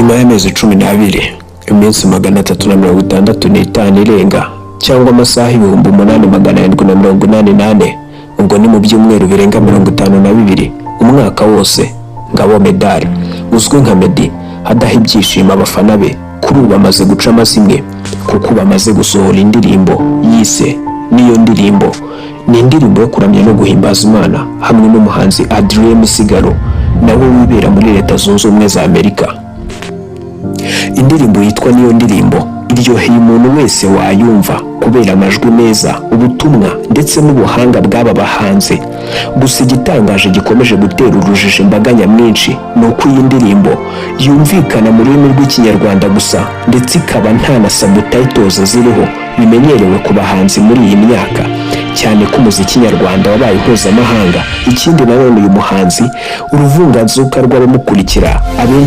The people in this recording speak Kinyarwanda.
Nyuma y'amezi 12, iminsi 365 irenga, cyangwa amasaha 8784, ubwo ni mu byumweru birenga 52, umwaka wose, Ngabo Medard uzwi nka Meddy adaha ibyishimo abafana be, kuri ubu bamaze guca amazimwe kuko bamaze gusohora indirimbo yise Niyo Ndirimbo. Ni indirimbo yo kuramya no guhimbaza Imana hamwe n'umuhanzi Adrien Misigaro, nawe wibera muri Leta Zunze Ubumwe za Amerika. Indirimbo yitwa Niyo Ndirimbo iryoheye umuntu wese wayumva kubera amajwi meza, ubutumwa ndetse n'ubuhanga bw'aba bahanzi. Gusa igitangaje gikomeje gutera urujijo imbaga nyamwinshi ni uko iyi ndirimbo yumvikana mu rurimi rw'Ikinyarwanda gusa, ndetse ikaba nta na subtitles ziriho bimenyerewe ku bahanzi muri iyi myaka, cyane ko umuziki nyarwanda wabaye mpuzamahanga. Ikindi nanone, uyu muhanzi uruvunganzoka rw'abamukurikira abenshi